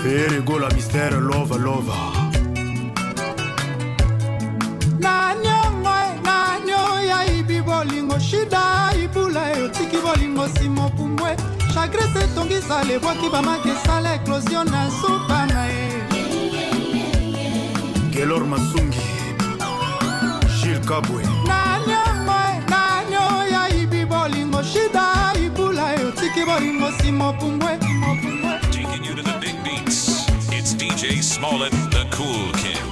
Ferre Gola Mystère Lova Lova. Naniongo nanyo ya ibi bolingo shida ibula otiki bolingo simo pumbwe chagrin etongisa lebwaki bamaki esala eclosion na suka na ye. Gelor Masungi, Gilles Kabwe. Naniongo nanyo ya ibi bolingo shida ibula otiki bolingo simo pumbwe. Taking you to the big beats. It's DJ Smollett, the Cool King.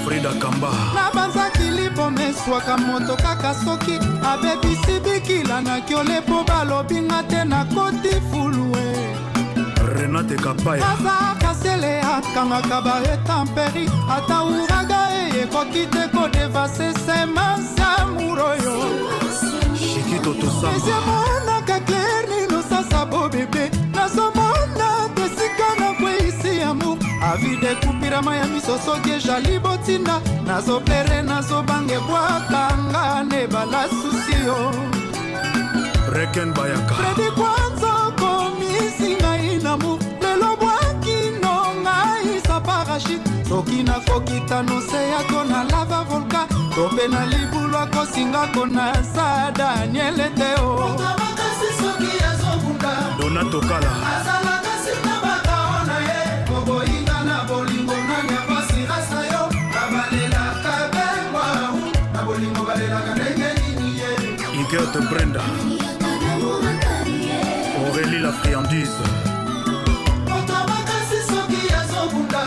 Frida Kamba. Nabanzaki liboma eswaka moto kaka soki abebisi bikila na kiole mpo balobi nga te nakoti fulue. Renate Kapaya. Aza kasele akangaka baetamperi ata uraga eye ekoki te kodevase semence ya muroyo. Shikito Tosamba. Ezemonaka clair nino sasa bo bebe nazomona tesika nakweyisi amour avide kupirama ya miso soki ejali botinda nazoplere nazobanga ebwakanga nebala susi yo. Reken Bayaka. Fredi Kwanza okomisi ngai namour lelo bwakino ngai sa parachute soki nakokita noseya to na lava volka to mpe na libulu akosingako na sa Daniel Teo. Donato Kala. Azalaka sina bakao na ye koboyinga na bolingo nani apasirasa yo babalelaka bengwa na bolingo balelaka ndenge nini ye. Igerte Brenda. Aurélie la friandise. Moto makasi soki azobunda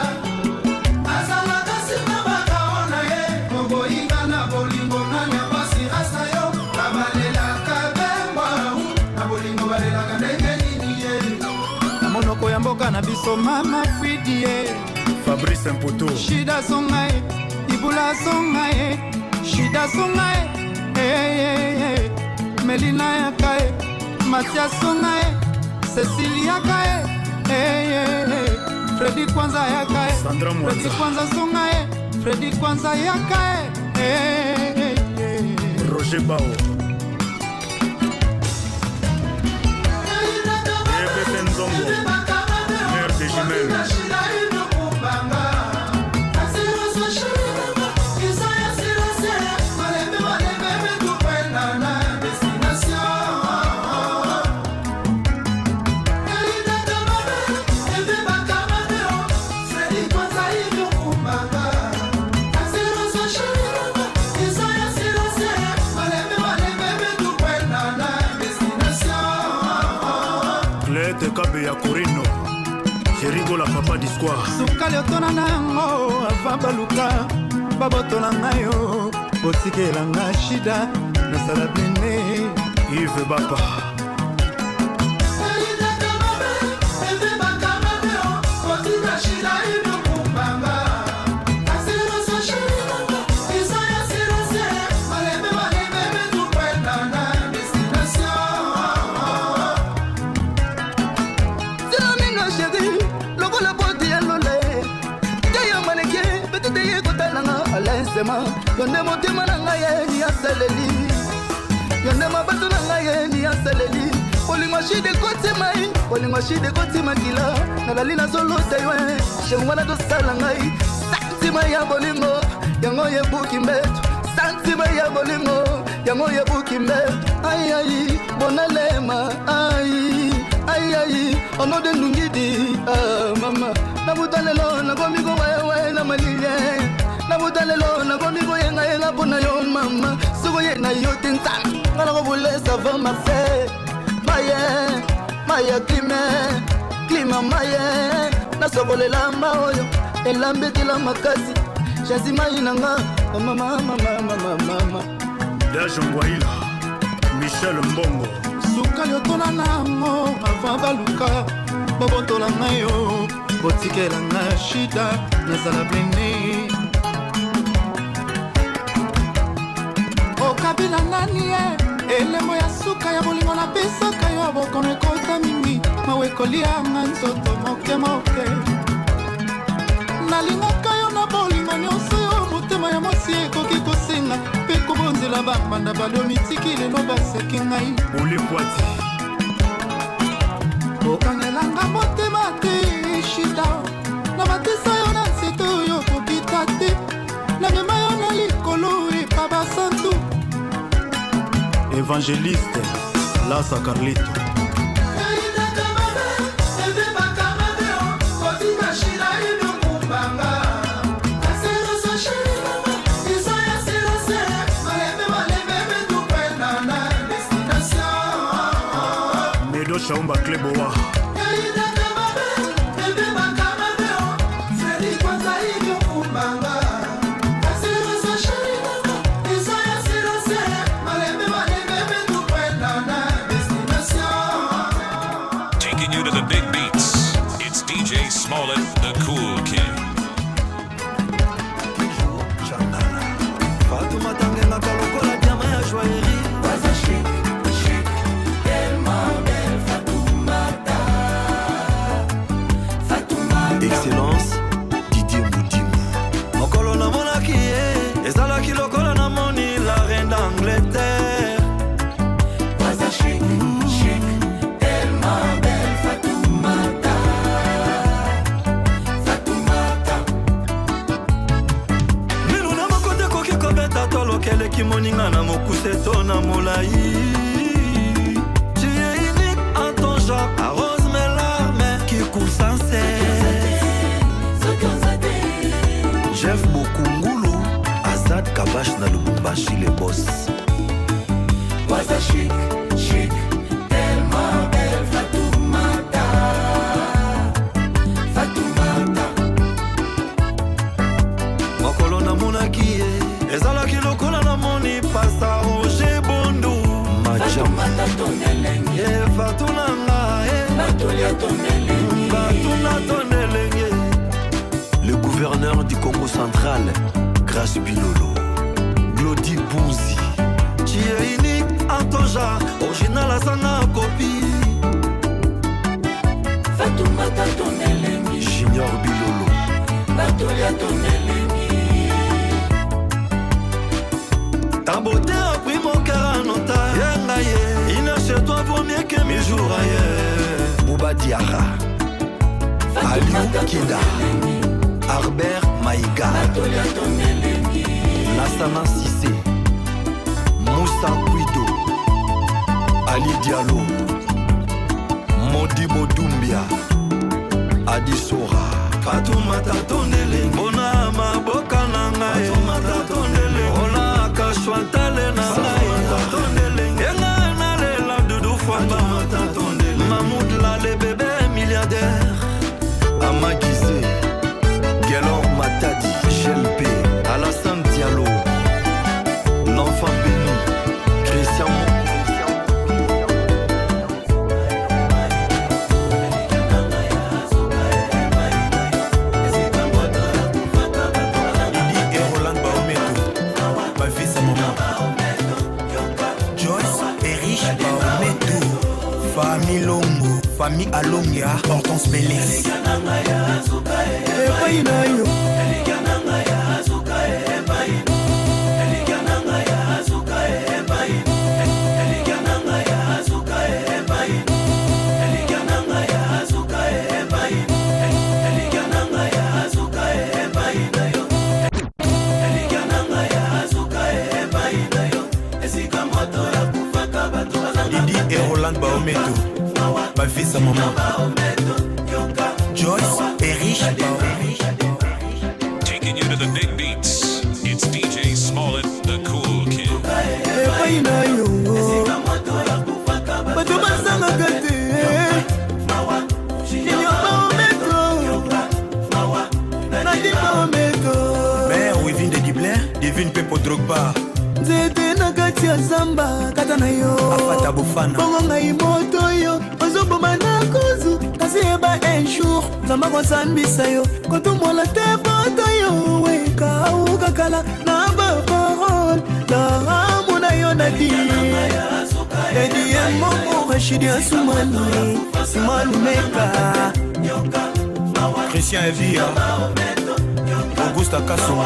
azalaka sina bakao na ye koboyinga na bolingo nani apasirasa yo babalelaka bengwa na bolingo balelaka ndenge nini ye. Na monoko ya mboka na biso mama Fridi ye. Fabrice Mpoto. Shida songa ye, Ibula songa ye, Shida songa ye, eh, eh, eh. Melina yaka ye, Matia songa ye, Cecilia yaka ye, eh, eh, eh. Fredi Kwanza yaka ye, Sandra Mwanza. Fredi Kwanza songa ye, Fredi Kwanza yaka ye, eh, eh, eh. Roger Bao. EBC Nzongo. Mère des jumelles. Clete Kabe ya Corino. Jerigo la papa du square. Sukali otona na yango ava baluka babotola ngai yo botikela nga shida nasala blene. Yves Bapa. Tilamino chéri lokola boti ya lole te yo maneke petite ye kotalanga alensema yo nde motema na ngai ye ni asaleli yo nde mabato na ngai ye ni asaleli bolingo shide ekoti mai bolingo shide ekoti makila nalali nazolota yo shengo wana tosala ngai santima ya bolingo yango yebuki mbeto santima ya bolingo yango yebuki mbeto aiai bonalema ai aiai onode ndungidi ah, mama nabuta lelo nakomi kowayawaye na malilie nabuta lelo nakomi koyengayenga mpo na yo mama soko ye na yo te nzambe nga nakobulesa va marseille maye maye klime klima maye nasokolela mba oyo elambi etela makasi jasi mai na nga mamamamamamamama. Dage Ngwaila. Michel Mbongo. Sukali otona nango ava baluka babotola ngai yo botikela nga shida nazala blene okabila nani ye elembo ya suka ya bolingo napesaka yo bokono ekota mingi mawa ekolianga nzoto moke moke nalingaka yo na bolingo nyonso yo motema ya mwasi ekoki kosenga mpe kobonzela bambanda balio mitiki lelo baseki ngai. Ole Kwati. Okangelanga motema te shida. Évangéliste Lasa Carlito. Eyinaka mabe, ebebaka mabe o, kotika shila inokumbanga. Aseroso sheri mama, izo ya sirose, malembe malembe betukwenda na destination. Medo Shaumba Kleboa. Eyinaka mabe, ebebaka mabe o, Fredi Kwanza inokumbanga. Aseroso sheri mama, izo ya sirose, malembe malembe betukwenda na destination. Taking you to the big beats. It's DJ Smollett, the Cool King. Fatoumata ngengaka lokola diama ya joaillerie. Excellence Didier Mudimu. Mokolo namonaki ye ezalaki lokola namoni la reine d'Angleterre. Minu na moko te koki kobeta toloka eleki moninga na mokuse to na molai. Tu es unique en ton genre, arrose mes larmes qui coulent sans cesse. Jeff Bokungulu, Azad Kabash na Lubumbashi le boss. Mokolo namonaki ye ezalaki lokola namoni pasta Roger Bondu Majam. Ye Fatu na nga e Fatuna tonelenge. Le gouverneur du Congo central, Grâce Bilolo, Glody Bunzi. Tu es unique en ton genre, original azanga copie. Junior Bilolo. Ta beauté a pris mon cœur en otage. Yenga ye, une heure chez toi vaut mieux que mille jours ailleurs. Bouba Diarra, Aliou Kida, Arbert Maïga, Lassana Sissé, Moussa Guido, Ali Diallo, Modi Modoumbia, Adi Sora. Fatoumata tondele, bona maboka na ngai. Fatoumata tondele, olaka shwantale na ngai. Tondele, yenga nalela Dudu Fwamba. Fatoumata tondele, Mahmoud Lale bébé milliardaire. Amakize, Gelor Matadi, GLP, Alassane Diallo, l'enfant béni, Christian Lili et Roland Baometo, bavisa mama. Joyce Erich Baometo, famille Longo, famille Alongia, Hortense Félix. Epai na yo. Lili et Roland Baometo, bavisa mama. Joyce Erich Baometo. Taking you to the big beats. It's DJ Smollett, the Cool King. Epai na yo, bato bazangaka te. Junior Baometo, Nadi Baometo. Mère Wivine de Dublin, Divine Pepo Drogba, Nzete na kati ya zamba kata na yo. Afata Bofana. Bongo ngai moto yo ozoboma na kuzu, kasi yeba un jour Nzambe akosambisa yo. Kotumbola te poto yo wekauka kala na baparole lahamu na yo nadi nadi ye moko Rashidi Asumani Simalumeka. Christian Evia, Augusta Kasongo.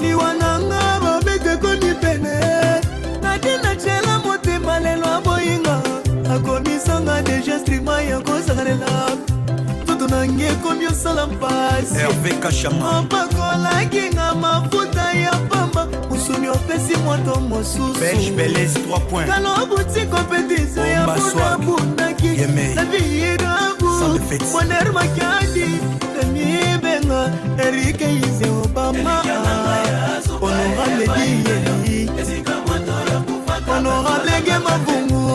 Liwa nanga babete komi pene nadi natiela motema lelo aboyinga akomisanga deja strima ya kosakanela nzoto nange. Ekomi osala mpasi. Hervé Kachama. Opakolaki nga mafuta ya pamba, mosuni opesi moto mosusu. Belge Belaise 3 points. Kala obuti competition ya Bomba swag. bunabundaki Yemei. na viirabu Sans défaite. Moner Makiadi Namibenga Erike Ize Obama Honorable Diyeli Honorable Gema Vungu.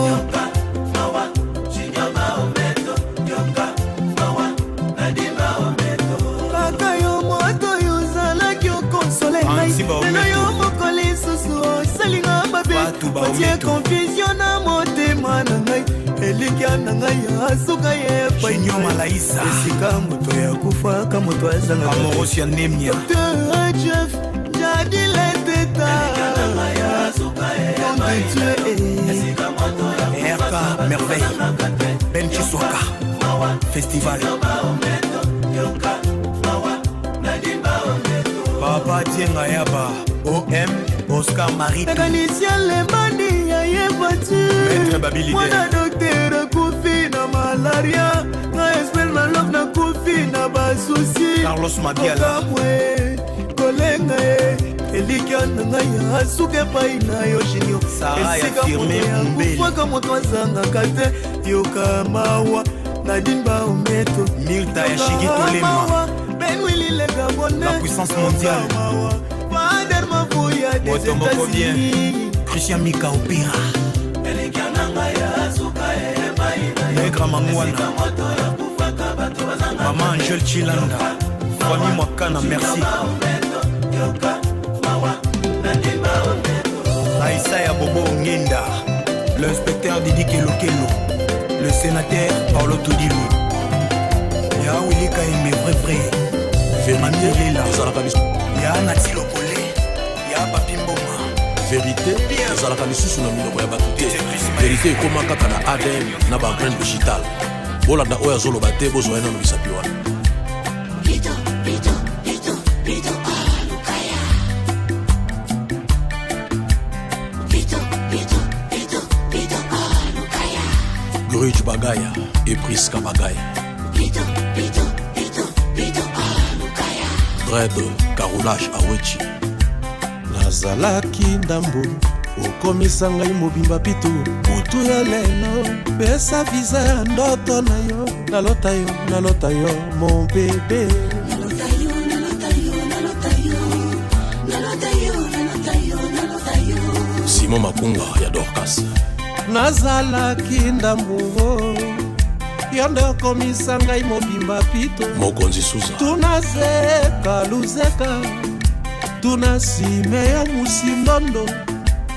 Kaka yo moto oyo ozalaki okonsole ngai, Ansi Baometo. lelo yo moko lisusu osalinga mabe. Batu Otie Baometo. confusion na motema na ngai, elikya na ngai asuka yepai. Junior Malaisa. Esika moto ya kufaka moto azangaka te. Amoros ya Nemia. Docteur Jeff Jadi Leteta Nom de Dieu eh. RK Merveille. Ben Chiswaka. Festival. Papa Tienga Yaba. OM Oscar Marie. Mécanicien Lemani ya ye Maître Babi voiture. Leader. Mwana docteur akufi na malaria, nga Espel Malove nakufi na basusi. Carlos Mabiala. Okamwe kolenga ye, elikya na ngai asuka epai na yo Junior. Sarah ya Esika Firmin moto ya Mumbeli. kufaka moto azangaka te. Yoka mawa Nadine Baometo. Milta ya Shigi Tolema. Benwili le Gabonais. La puissance mondiale. Yoka mawa Fader Mavuya des Moto moko bien. États-Unis. Christian Mika Opira. Negra Mangwana. Maman Angèle Chilanda. Famille Mwakana, merci. Aïssa ya Bobo Ngenda. L'inspecteur Didi Kelokelo. Le sénateur Paulo Todilu. Ya Willy Kaimbe, vrai vrai. Mami Verité Lela. ezalaka lisusu. Ya Nati Lokole. Ya Papi Mboma. Verité ezalaka lisusu na minoko ya bato te. Verité ekóma kaka na ADN na baempreinte digitale. Bolanda oyo azoloba te, bozwa ye nano bisapi wana. Pito, pito, pito, pito, alukaya. Pito, pito, pito, pito, alukaya. Gruge Bagaya et Priska Bagaya. Pito, pito, pito, pito, alukaya. Dread Carolage Awechi. Nazalaki ndambo, okomisa ngai mobimba pito. Butu ya lelo pesa visa ya ndoto na yo, nalota yo, nalota yo mon bebe. Nalota yo, nalota yo, nalota yo. Nalota yo, nalota yo, nalota yo. Simon Makunga ya Dorcas. Nazalaki ndambo, yo nde okomisa ngai mobimba pito. Mokonzi Suza. Tuna zeka luzeka, tuna sime ya musindondo.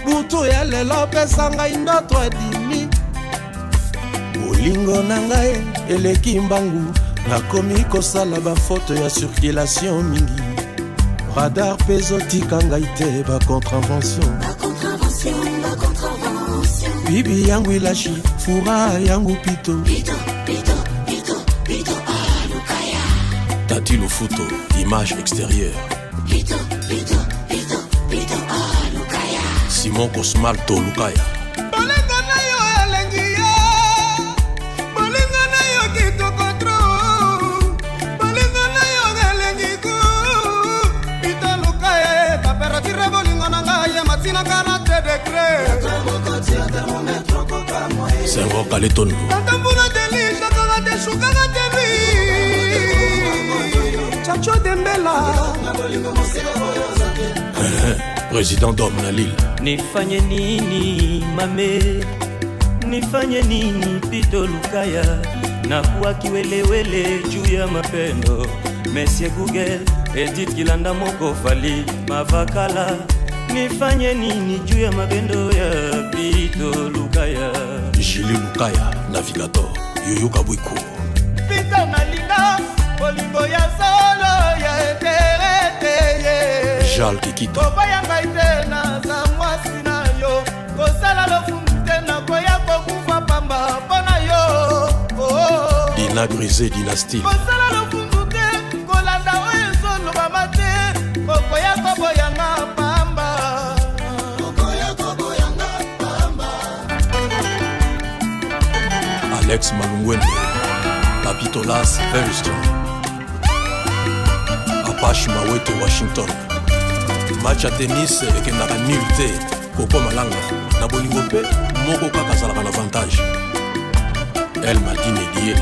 Butu ya lelo pesa ngai ndoto adimi. Bolingo na ngai eleki mbangu, nakomi kosala bafoto ya circulation mingi. Radar mpe ezotika ngai te, bacontrevention. Ba contravention, ba contravention. Bibi yangu ilashi furaha yangu pito. Pito, pito, pito, pito, alukaya. Tati Lufuto, image extérieure. Pito, pito, pito, pito, alukaya. Simon Cosmalto Lukaya. Bolingo na yo elengi yo, bolingo na yo kitoko trop, bolingo na yo elengi ku italuka ye taperatire bolingo na ngai ye matinaka na te degré. Senghor Kaletondo. Tata mbula delishakaka te shukaka te bi Chacho Dembela. Président d'homme na Lille. Nifanye nini mame, nifanye nini Pito Lukaya, nakuwa kiwelewele juu ya mapendo. Monsieur Google Edith Kilanda moko fali mavakala, nifanye nini juu ya mapendo ya Pito Lukaya. Julie Lukaya, navigateur. Yoyo Kabwiku. Pita nalinga bolingo ya solo ya eterete ye. Jal Kikita. Koboya ngai te, naza mwasi na yo, kosala lofundu te, nakoya kokufa pamba mpo na yo. Oh, oh. Dina Grisé Dynastie. Kosala lofundu te, kolanda oyo ezolobama te, okoya koboyanga pamba. Alex Malungwende. Papitolas, very strong. Apache Mawete Washington. Match ya tennis ekendaka nul te. Koko Malanga na bolingo mpe moko kaka azalaka na avantage. El Madine Diela.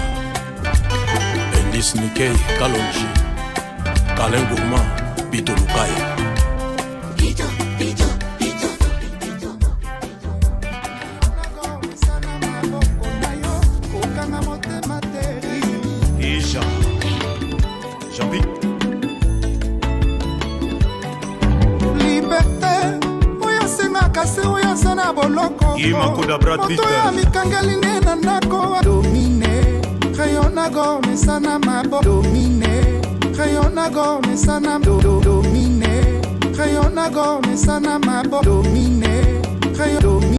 Bendis Nikei Kalonji. Kalin Gourmand Pito Lukaya. Pito, pito, pito. Kokanga motema te. Ija Jean-Pic. Liberté oyo asengaka se oyo aza na boloko. Guy Makoda, Brad Pitt. Moto oyo amikangeli nde na ndako domine crayon na gomme esa na mabo domine crayon na gomme esa na domine crayon na gomme esa na mabo domine crayon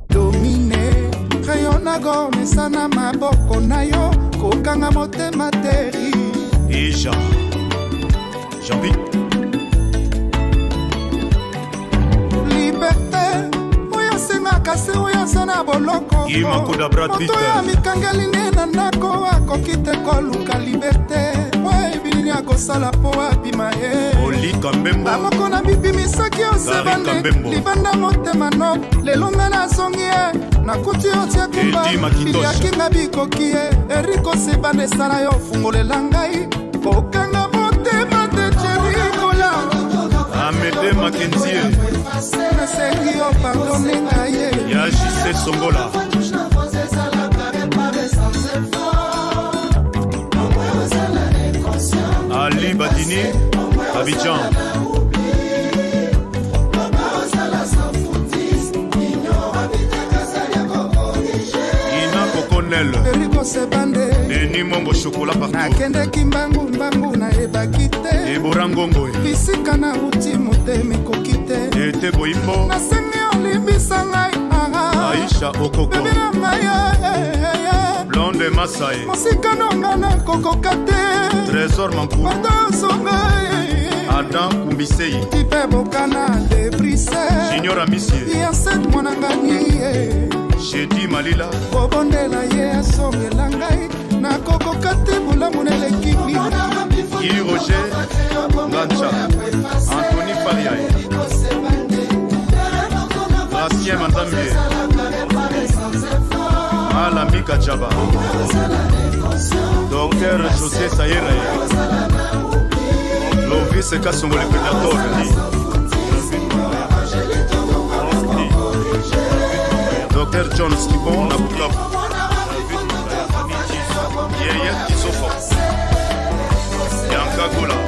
domine crayon na gomme esa na maboko na yo, kokanga motema te. Ija Jean-Pic. Liberté oyo asengaka se oyo aza na boloko. Guy Makoda, Brad Pitt. Moto oyo amikangeli nde na ndako akoki te koluka liberté po ayebi nini akosala mpo abima ye. Olika Mbembo. Bamoko na bibimisaki Gary osebane Kambembo. libanda motema no lelo nga nazongi ye nakuti yo tie kumba. Edi Makitosh. Biliaki nga bikoki ye Eriko Sebane esala yo fungolela ngai kokanga motema te Jerikola. Amédée Mackenzie. Nasengi yo pardonne ngai ye. Ya JC Songola. Ali Badini Abidjan. Ina Kokonel. Eriko Sebande. Denis Mongo Chocolat partout. Nakendeki mbangu mbangu nayebaki te. Ebora Ngongo. Bisika nauti motema ekoki te. Ete Boyimbo. Nasengi olimbisa ngai aha. Aisha Okoko. Bebe na ngai eh, eh, eh. Blonde Masae. Mosika nonga nakokoka te. Trésor Mankou. Pardon ozonga eh. Adam Kumbisei. Tipe bokana de Bruxelles. Junior Amisie. Yanset mwana ngani eh. Jedi Malila. Kobondela ye asongela ngai nakokoka te bolamu neleki. Guy Roger Ngancha. Anthony Fariae. Gracien Manzambie. Alami Kachaba. Docteur José Sayere. Lovis Kasongo le Predator. Docteur John Skibon na Bukavu. Yeye Kisofo. Yanka Gola.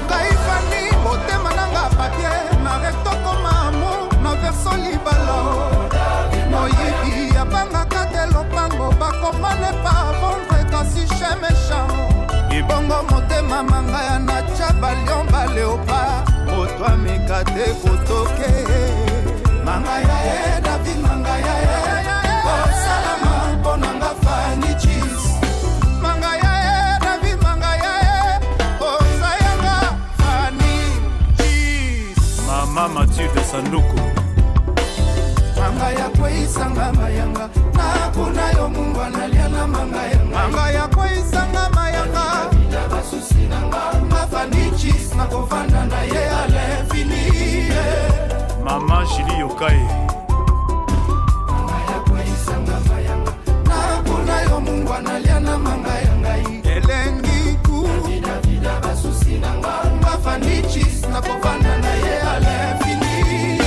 Ngai fani motema nanga papier na retokoma amour na verso libala moyibi abangaka te lopango bakomane pa vendre kasi chien méchant ebongo motema manga ya natya balion baleopa moto ameka te kotoke manga ya ye David manga ya ye kosalama mpo nanga fani chis manga ya ye David manga ya ye ozayanga fani chis. Mama Mathilde Sanduku. Manga ya kweyisanga mayanga nakuna yo mungu analia na manga yanga manga ya kweyisanga mayanga basusi nanga mafanichis nakovanda na ye à l'infini. Mama Julie Yokae. Nakuna yo mungu analia na manga ya ngai elengi ku basusi nanga mafanichis nakovanda na ye à l'infini.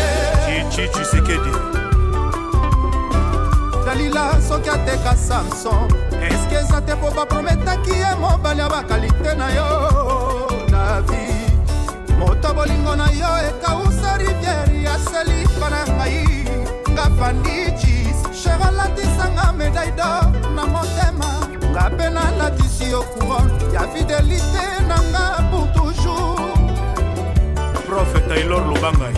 Chichi Tshisekedi. Dalila soki ateka Samson eske eza te mpo baprometaki ye mobali ya bakalite na yo David moto bolingo na yo ekausa riviere ya selipa na ngai nga fandichis cher alatisanga médaille d'or na motema nga mpe nalatisi yo couronne ya fidélité na nga pour toujours. Prof Taylor Lobanga.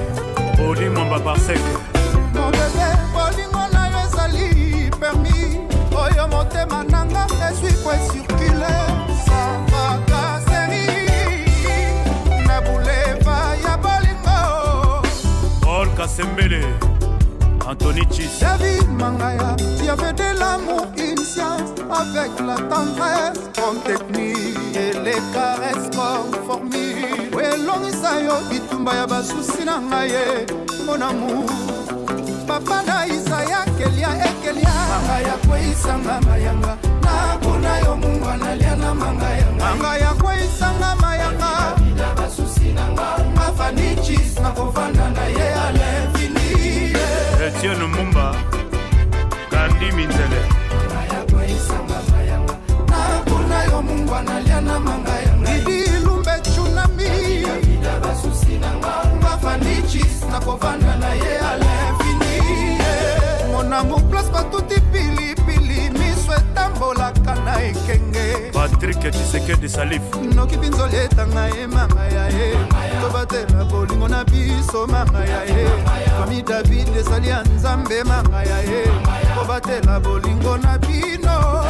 Oli Mwamba Parsec. Mon bébé bolingo na yo ezali permis oyo motema nanga ezwi po ecircule sans tracasserie na bouleva ya bolingo. Paul Kasembele. Anthony Chis. David Mangaya. as fait de l'amour une science, avec la tendresse comme technique et les caresses comme formule. Elongisa yo bitumba ya basusi na ngai ye, mon amour. Papa na Isaya kelia ekelia. Manga ya kweisanga mayanga nakuna yo mungwa nalia na manga yanga. Manga ya kweisanga mayanga basusi na nga mafanichis nakovanda na ye à l'infini. Etienne Mumba, Kandi Minzele. Nakuna yo mungwa nalia na manga yanga. Didi Lumbe tsunami mafanichis nakovanda na ye à l'infini. Mon amour, place batuti pilipili, miso etambolaka na ekenge. Patrick Tshisekedi Salif. Noki mpinzoli etanga ye manga ya ye, tobatela bolingo na biso manga ya ye. Fami David ezali ya Nzambe manga ya ye, kobatela bolingo na bino.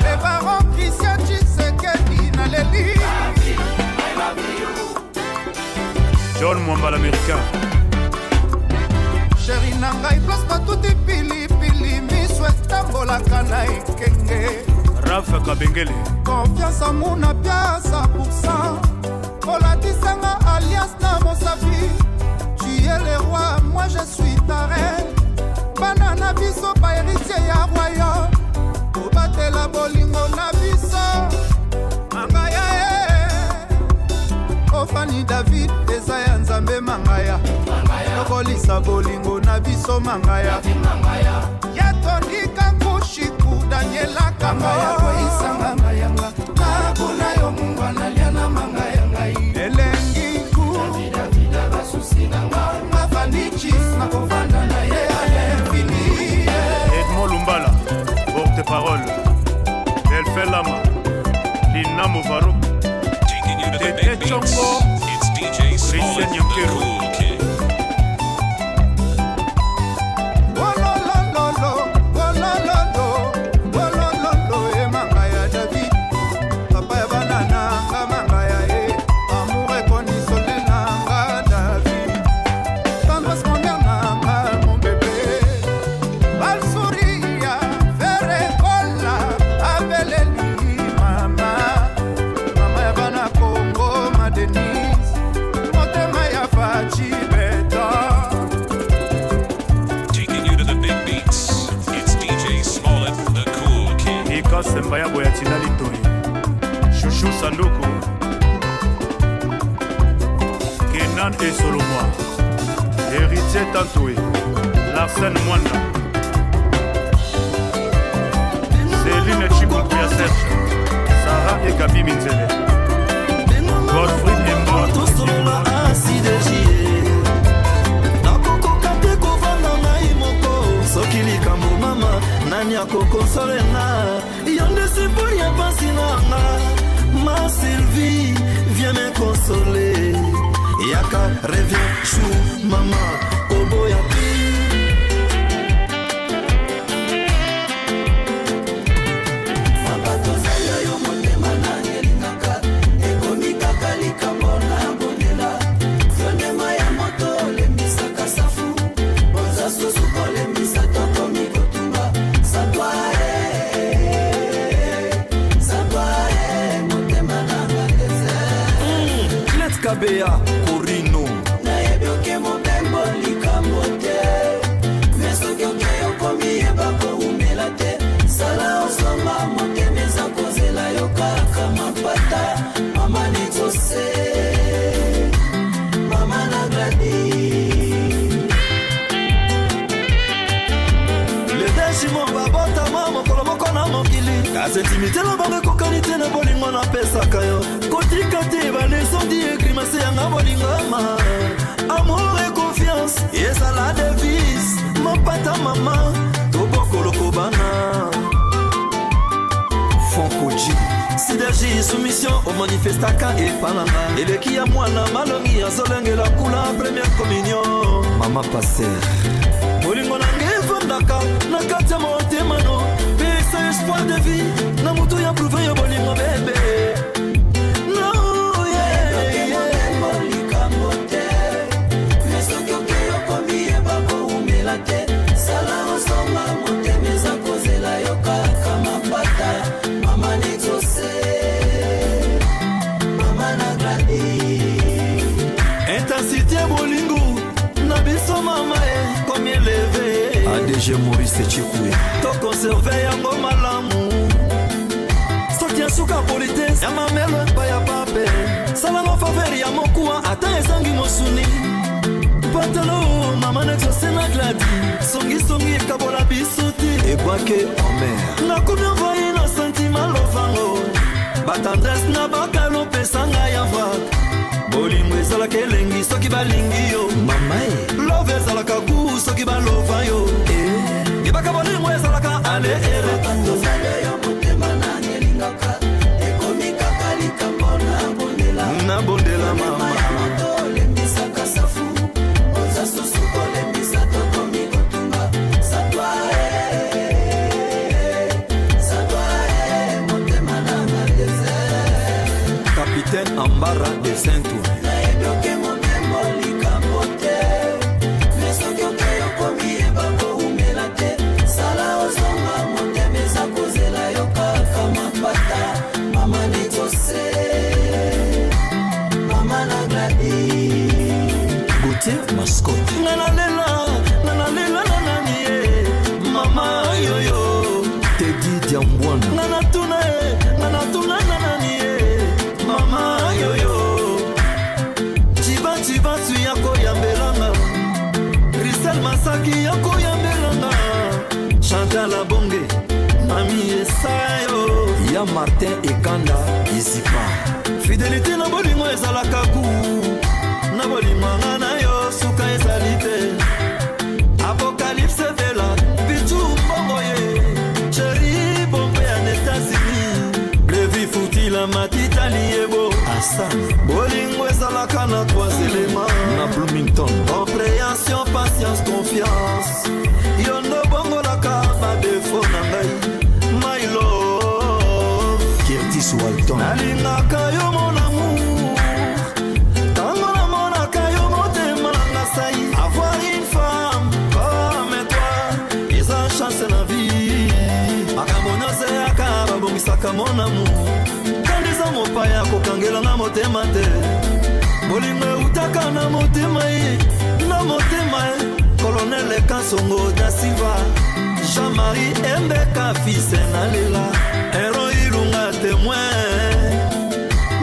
Le baron Christian Tshisekedi naleli. John Mwamba l'américain. Chéri na ngai, place batuti pilipili, miso etambolaka na ekenge. Rafa Kabengele. Confiance amuna piasa pourcent, olatisanga alliance na mosapi. Tu es le roi, moi je suis ta reine. Bana na biso bahéritier ya royaume, kobatela bolingo na biso manga ya ye. Ofani David eza ya Nzambe mangaya, tokolisa bolingo na biso mangaya. Yatondika nkushiku Daniela Kango mayanga nakuna yo mungwa nalia na manga ya ngai. Elengi ku mafanichis nakovanda na ye à l'infini. Edmond Lumbala, porte-parole. Delphin Lama, Lina Movaro. Taking you to the Tete big beats. Chongo. It's DJ Smollett, Christian the Nyankeru. Cool King. Ololololo, olololo, olololo, e manga ya David, papa ya bana nanga manga ya ye, amour ekondisone nanga David, tendresse mon nanga mon bébé, Balsouria, Ferrekola, abeleli mama, mama ya bana Congo, ma Denise, motema ya Faci Beton. Taking you to the big beats. It's DJ Smollett, the Cool King. Ika Semba ya boya tina litoi. Chouchou Sanduku. Kenan et Solomon. Héritier Tantoué. Larsen Mwanda. Céline Chikunku ya Serge. Sarah et Gabi Minzele. Godfried Embo. Tosolola asidegie, nakokoka te kovanda ngai moko. Soki likambo mama, nani akokonsolenga? Yo nde sipoli ya pasi nanga. Ma Sylvie, viens me consoler. Yaka, reviens chou mama, koboya te. Mabato ozali oyo motema nani elingaka, ekomi kaka likambo na bondela. Yo ndema ya moto olembisaka safu, oza susu kolembisa tokomi kotumba. Satwa e, satwa e, motema nanga désert. Let Kabeya Korino. Nayebi oke mobembo likambo te, me soki oke okomi yeba koumela te. Sala ozonga, motema eza kozela yo kaka mapata. Mama nexose, mama na Gladi. Ledeshimo babotama mokolo moko na mokili, kasi intimité na bango ekokani te na bolingo napesaka yo. Kotika te balesondi egrimase yanga bolingama. Amour et confiance ezala devise. Mapata mama, tobokolo kobana. Fonkoji sidergie soumission omanifestaka epananga eleki ya mwana malongi azolengela kula première communion. Mama paster, bolingo nanga evandaka na kati ya motema no, pesa espoir de vie na motu ya prouve yo bolingo bebe. No, yeah, yeah. Mobembo likambo te, me soki oke okomi yeba koumela te. Sala ozonga, motema eza DG Maurice Chikuya. Tokonserve yango malamu. Soki ya suka politesse ya mamelo epai ya pape. Salango faveur ya mokuwa ata ezangi mosuni. Pantalo mama nexose na gladi. Songisongi ekabola biso te. Ebwake Omer. Nakomi envoye na sentiment lovango. Batendresse na bakalo pesa ngai ya vrac. Bolingo ezalaka elengi soki balingi yo. Mama e. Love ezalaka gu soki balova yo. Yebaka bolingo ezalaka ale et retour. Tozali yo motema nani elingaka ekomi kaka likambo na bondela. Nabondela mama. Ya moto olembisaka safu oza susu kolembisa tokomi kotunga satwa satwa motema nanga désert. Capitaine Ambara de Saint-Ouen. Nayebi oke mobembo likambo te me soki oke okomi yeba koumela te sala ozonga motema eza kozela yo kaka mapata mama nexose mama na gladi. Gauthier Mascotte. Nga nalela, nga nalela na nani ye, mama yoyo. Teddy Diambwana. Nga natuna ye, nga natuna na nani ye, mama yoyo. Chiba chiba tu ya koyambelanga. Christelle Masaki ya koyambelanga. Chantal Abonge, mami Esayo. Ya Martin Ekanda, Izipa. Fidelité na bolingo ezalaka ku. Na bolingo nga na yo suka ezali te. Apocalypse vela, bitu mbongo ye. Chéri bombe ya États-Unis. Levi Futila matitali yebo. Hassan. Bolingo ezalaka na trois éléments. Na Bloomington. Compréhension, patience, confiance. Yo ndo bongolaka badefo na ngai. My love. Curtis Walton. Nalingaka yo mon amour. Tango namonaka yo motema nanga sai. Avoir une femme comme toi eza chance na vie. Makambo nyonso eyaka babongisaka mon amour. Kandi eza mopaya kokangelanga motema te. Bolingo eutaka na motema ye, na motema ye. Colonel Kasongo da Silva, Jean-Marie Embeka fils nalela. Hero Ilunga témoin.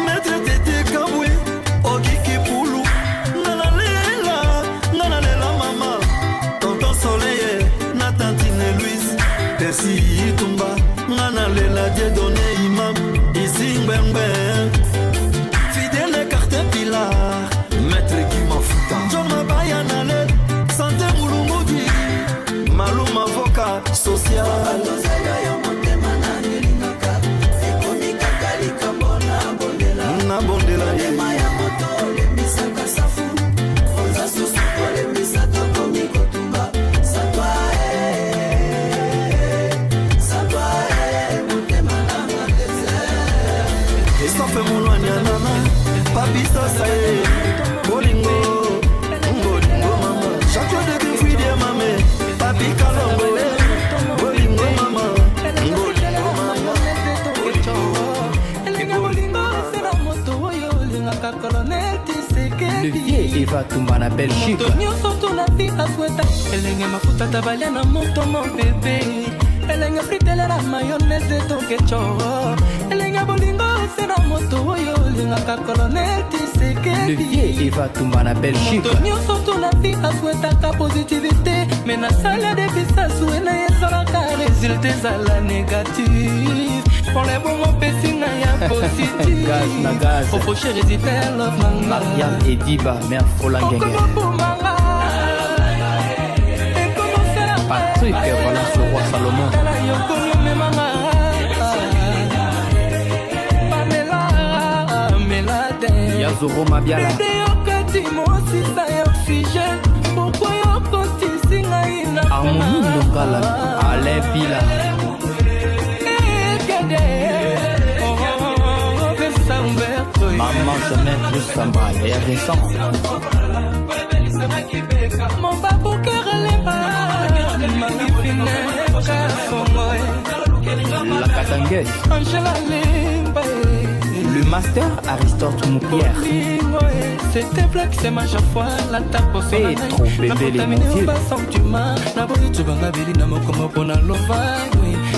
Maître Tete Kabwe, Ogiki Pulu. Nga nalela, nga nalela mama. Tonton Soleil na tantine Louise. Percy Itumba, nga nalela Dieudonné Imam. Ici Ngwengwe. Fidèle Cartin Pilar, Maître Guy Mafuta. John Mabaya Nale, Santé Mulungudi, Maluma avocat social. Tozali yo motema nani elingaka ekomi kaka likambo na bondela. Nabondela ye. Motema ya moto olembisaka safu oza susu kolembisa tokomi kotumba satwa satwa motema nanga désert. Christophe Mulwani Anana, Papi Sosa ye. Bolingo, bolingo mama. Jean-Claude Gifridie mame, Papi Kalongo ye. Bolingo mama, bolingo mama. Le vieux Eva Tumba na Belgique. Moto nyonso tuna fi asweta elenge mafuta tabalia na moto mon bébé elenge fritele na mayonnaise to ketchup elenge bolingo se na moto oyo olingaka colonel Le Tshisekedi vieux Eva Tumba na Belgique. moto nyonso tuna fi aswetaka positivité me nasala debisa sue na ye ezalaka résultat ezala négatif pole bongo opesi ngai ya Gaz na gaz. positif ofoshe résultat love nanga Mariam Ediba, mère Folangenge. okobomanga Patrick, voilà ce roi Salomon. tala yokomi omemanga pamela melade Yazoro Mabiala. bebe yokati mosisa ya oxygène pourkui yokotisi ngai na Harmonie Ndongala. Alain Bila. ekede opesa umberto Maman Jeannette Lusamba. Yaya Vincent. mobabukerelemba mabifinekasongoe La Katangaise. angela lemba Le master Aristote Moupière. bolingo C'était black c'est ma chaque fois lata poso na ngai. Petro Bembele, Nakotamine mon vieux. basentiment naboyi tubanga beli na mokomo mpo na lova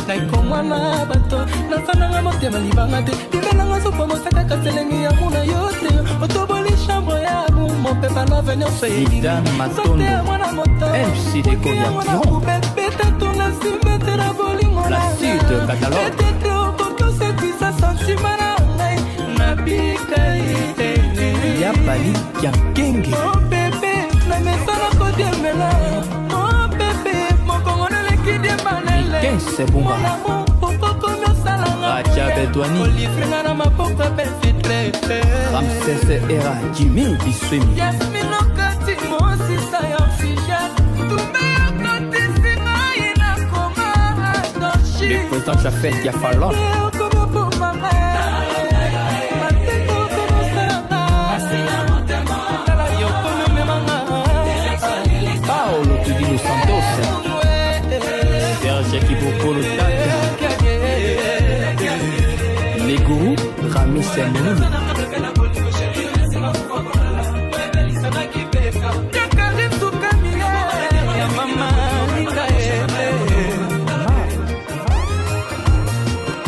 naikomwana bato nasananga motema libanga te bimelanga sokwa mosaka kaselengi ya muna yo te otoboli chambre ya mopepa love nyonso Zidane Matondo, ya mwana moto MC Deko ya Piron, beta tuna nsima na bolingo La Suite, Catalogue. etete okoki osekwisa sentima na ngai nabika ye Ya Bali Kiankenge, Oh bébé, na mesana kodiembela. Oh bébé, mokongo naleki diembanele. Quinze Bunga. Mon amour, okokomi osalanga Raja Bedouani. olivringa na maboko ya belvitre. Ramsès Era, Jimmy Biswemi, Yasmine okati mosisa ya oxygène. Tumbe okotisi ngai nakoma le danger. président Jafet Yafalon, Paolo Tudilo Santos, Serge Kibokolo Tata, les gourous, Rami Semoulou,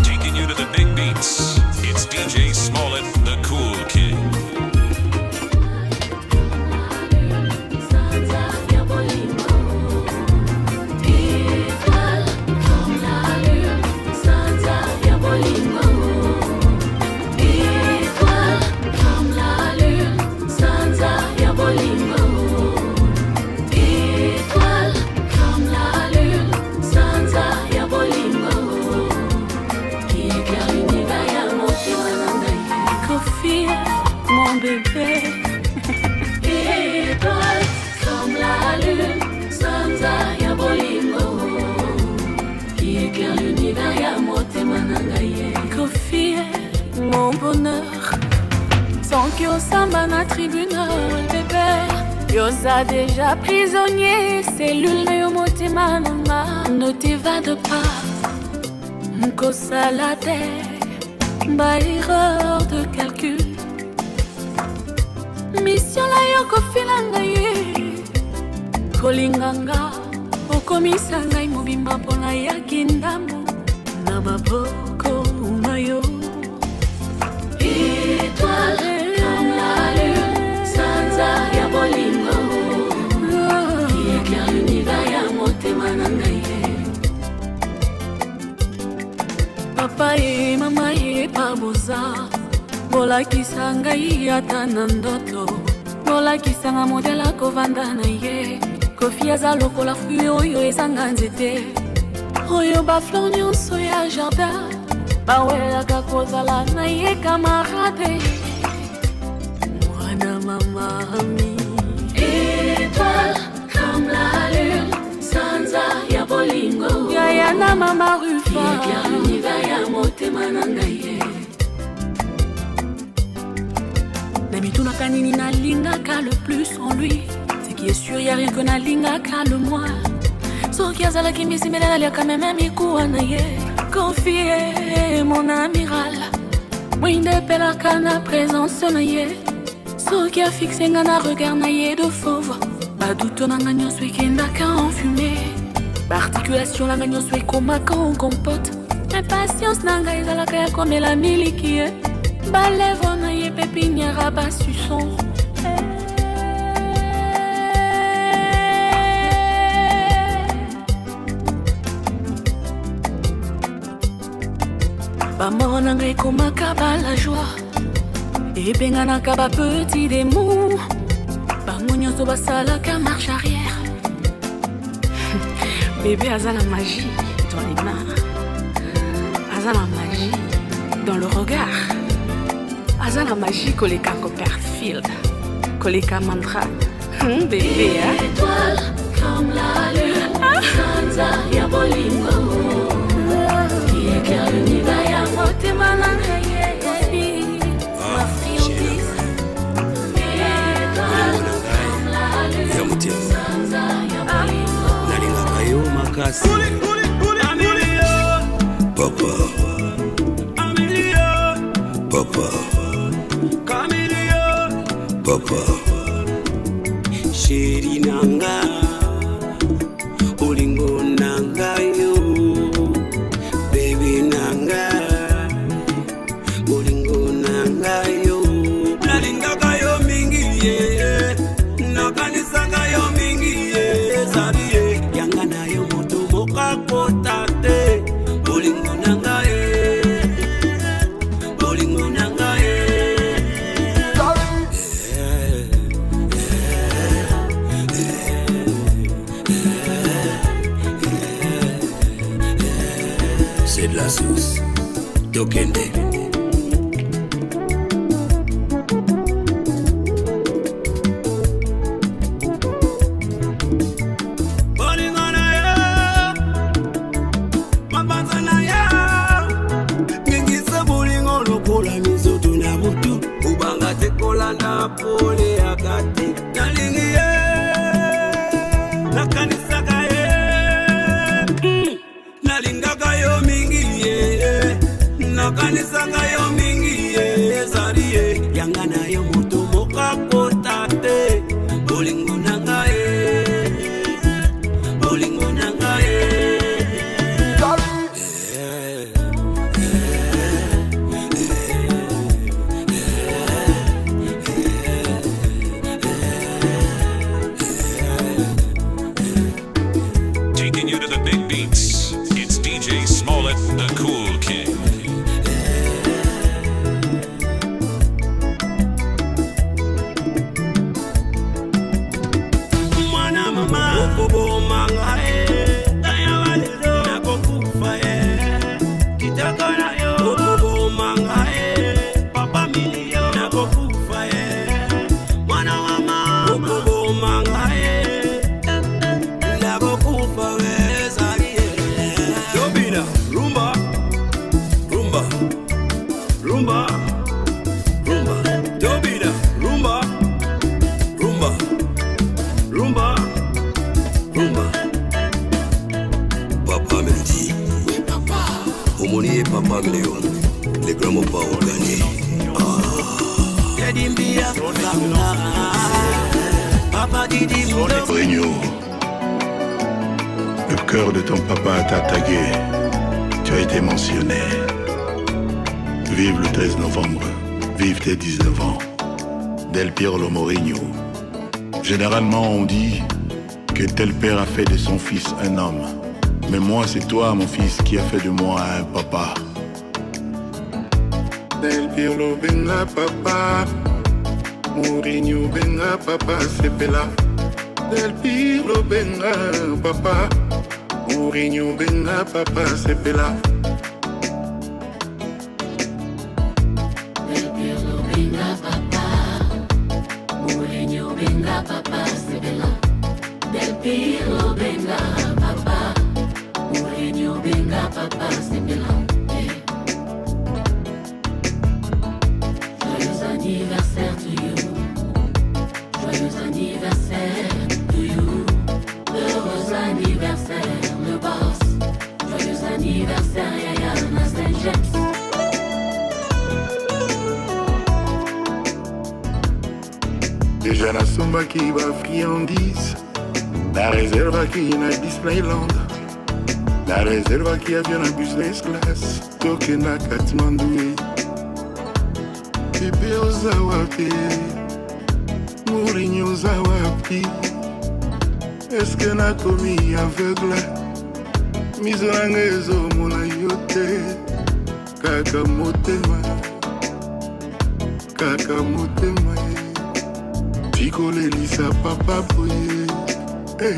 Taking you to the big beats. It's DJ Smollett, the Cool King. Étoile comme la lune, Sanza ya bolingo. Étoile comme la lune, Sanza ya bolingo. Étoile comme la lune, Sanza ya bolingo. Qui éclaire l'univers ya motema na ngai. Kofi, mon bébé. Étoile comme la lune, Sanza ya bolingo. Qui éclaire l'univers ya motema na ngai ye. Kofi, mon bonheur. Sans osamba na tribunal, bébé. Yoza déjà prisonnier, cellule na yo motema na nga. Ne t'évade pas, nkosala te, ba erreur de calcul. Mission na yo kofila ngai ye. Kolinga nga, okomisa ngai mobimba mpona yaki ndambo na maboko na yo. Étoile comme la lune, Sanza ya bolingo. Qui éclaire l'univers ya motema na ngai ye. Papa ye mama ye paboza bolakisa ngai ata na ndoto bolakisanga modele akovanda na ye kofi aza lokola fruit oyo ezanga nzete oyo bafleur nyonso ya jardin bawelaka kozala na ye kamarade mwana mama ami. Étoile comme la lune, Sanza ya bolingo. Yaya na mama Qui Rufa éclaire l'univers ya motema na ngai ye. Na mitunaka nini nalingaka le plus en lui. Ce qui est sûr, ya rien que nalingaka le moins. Soki azalaki mbisi mbele naliaka meme mikuwa na ye. Confie mon amiral, mwinda epelaka na présence na ye. Soki afixe nga na regard na ye de fauve, baduto na nga nyonso ekendaka en fumée, baarticulation na nga nyonso ekomaka en compote. Impatience na ngai ezalaka ya komela miliki ye. Balèvre na ye pépinière basuson. Bamort na ngai ekomaka bala joie, ebenganaka bapetit démon. Bango nyonso basalaka marche arrière. Bébé aza na magie dans les mains, aza na magie dans le regard, aza na magie koleka Copperfield, koleka Mandra. Bébé, hein? Étoile comme la lune, Sanza ya bolingo. Qui éclaire l'univers ya motema na ngai ye. Ma friandise. Étoile comme la lune, Ya motema. Sanza ya bolingo. Nalingaka yo makasi. Papa, papa, Papa. Sheri nanga, olingo nanga yo, baby nanga, bolingo nanga yo. Nalingaka yo mingi ye, nakanisaka yo mingi ye, ezali ye yanga na yo moto moko akota te, bolingo nanga ye, bolingo nanga ye. C'est de la sauce. Tokende. Bolingo na yo, mabanza na yo, ngengisa bolingo lokola mizoto na butu, kobanga te kolanda pole yaka te. Nalingi ye, nakanisaka ye, nalingaka yo mingi ye, nakanisaka yo mingi ye, ezali ye yanga na yo moto moko akota te, bolingo na ngai ye. Bolingo na ngai ye. Taking you to the big beats. It's DJ Smollett, the Cool King. Mwana mama okoboma ngai taya walelo nakokufa ye kitoko na yo okoboma ngai papa milio nakokufa ye mwana wa mama okoboma ngai nakokufa we ezali ye tobina rumba rumba rumba rumba tobina rumba rumba rumba Rumba. Papa Melody. Oui, papa. Omoni Papa Léon. Les grands mots pas gagné. Kedimbia Papa Didi Mourinho, le cœur de ton papa t'a tagué. Tu as été mentionné. Vive le 13 novembre. Vive tes 19 ans. Del Pirlo Mourinho. Généralement, on dit que tel père a fait de son fils un homme. Mais moi, c'est toi, mon fils, qui a fait de moi un papa. Del Pirlo benga papa, Mourinho benga papa sepela. Del Pirlo benga papa, Mourinho benga papa sepela. Del Pirlo benga papa, Mourinho benga papa sepela. Del Pirlo benga papa, Mourinho benga papa sepela. Yeah. Joyeux anniversaire to you. Joyeux anniversaire to you. Heureux anniversaire le boss. Joyeux anniversaire Yaya na Saint James. Déjà nasombaki ba friandise na réservaki na Disneyland na réservaki avion na business class tokenda Katmandu e. Bebe oza wapi Mourinho oza wapi eske nakomi aveugle miso na ngai ezomona yo te kaka motema kaka motema ye tikolelisa papa boye eh.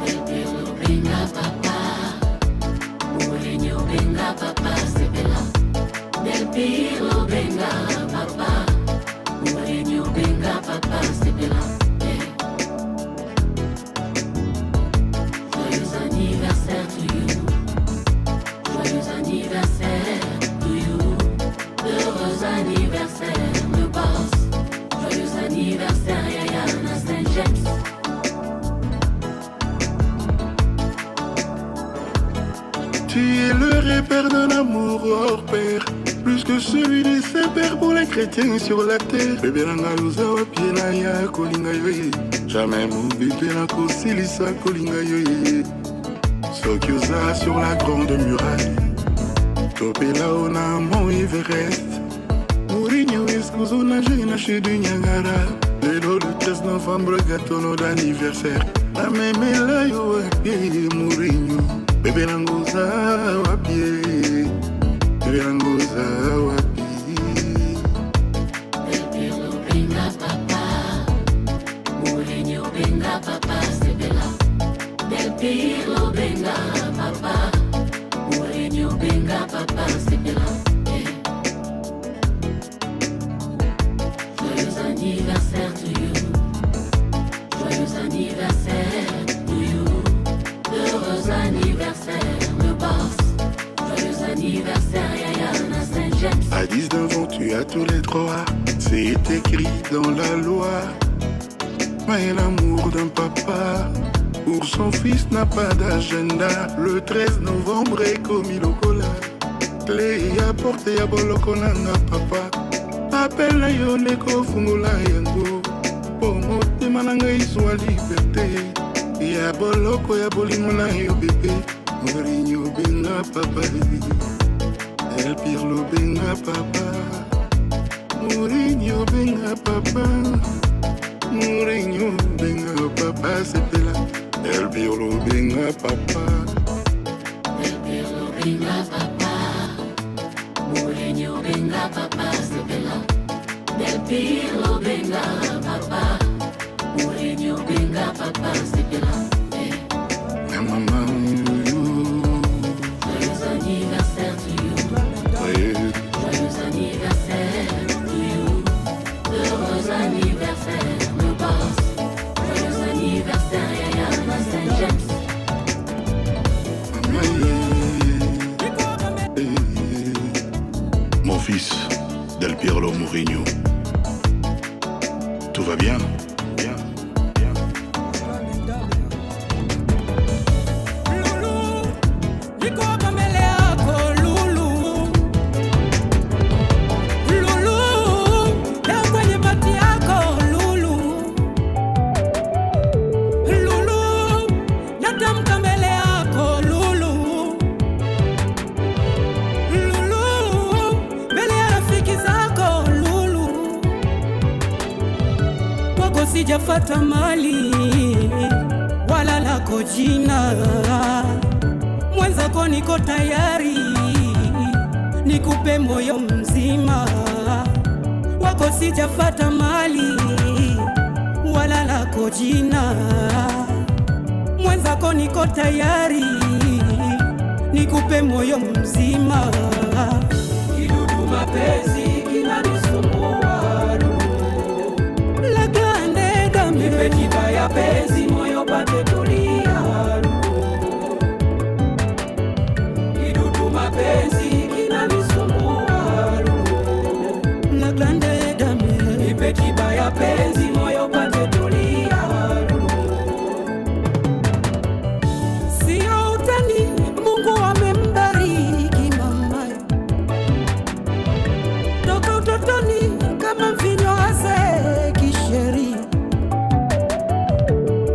Del Pirlo benga papa, Mourinho benga papa sepela. Del Pirlo benga papa, Mourinho benga papa sepela. Yeah. Joyeux anniversaire to you. Joyeux anniversaire to you. Heureux anniversaire le boss. Joyeux anniversaire. Tu es le repère d'un amour hors pair, plus que celui des saints-pères pour les chrétiens sur la terre. Bébé na ngai oza wapi na ya kolinga yo ye. Jamais mon bébé nakosilisa kolinga yo ye. Soki oza sur la grande muraille, topela o na mont Everest. Mourinho escuso na jeune chez du Niagara. Lelo le 13 novembre, gâteau no d'anniversaire. Namemela yo wapi Mourinho. Bébé nango oza wapi. Bébé nango oza wapi. Del benga papa, Mourinho benga papa sepela. Del Pirlo benga papa, Mourinho benga papa sepela. Eh. Joyeux anniversaire to you. Joyeux anniversaire to you. Heureux anniversaire le boss. Joyeux anniversaire Yaya na Saint James. À 19 ans, tu as tous les droits. C'est écrit dans la loi. Mais l'amour d'un papa pour son fils n'a pas d'agenda. Le 13 novembre ekomi lokola clé ya porte ya boloko nanga papa. Appel na yo ndeko fungola yango po motema na ngai zwa liberté ya boloko ya bolingo na yo bébé. Mourinho benga papa, El Pirlo benga papa, Mourinho benga papa, Mourinho benga papa sepela. El Pirlo benga papa. Del Pirlo benga papa, Mourinho benga papa sepela. Del Pirlo benga papa, Mourinho benga papa sepela. Eh. Na mama. Joyeux anniversaire to you. Joyeux anniversaire to you. Heureux anniversaire le boss. Joyeux anniversaire Yaya na Saint James. Mon fils, Del Pirlo Mourinho. Tout va bien? Bien. Niko mbele yako Lulu, Lulu, leo kwenye party yako Lulu, Lulu, natamka mbele yako Lulu, Lulu, mbele ya rafiki zako Lulu, kwako sijafata mali wala lako jina, mwenzako niko tayari nikupe moyo mzima, wako sijafata mali wala lako jina, mwenzako niko tayari nikupe moyo mzima. Kidudu mapenzi kinanisumbua, la grande dame, nipe tiba ya penzi moyo pate tulia. Kidudu mapenzi kinanisumbua, la grande dame, nipe tiba ya penzi moyo pate tulia. Sio utani, Mungu amembariki mama toka utotoni kama mvinyo hazeeki sheri,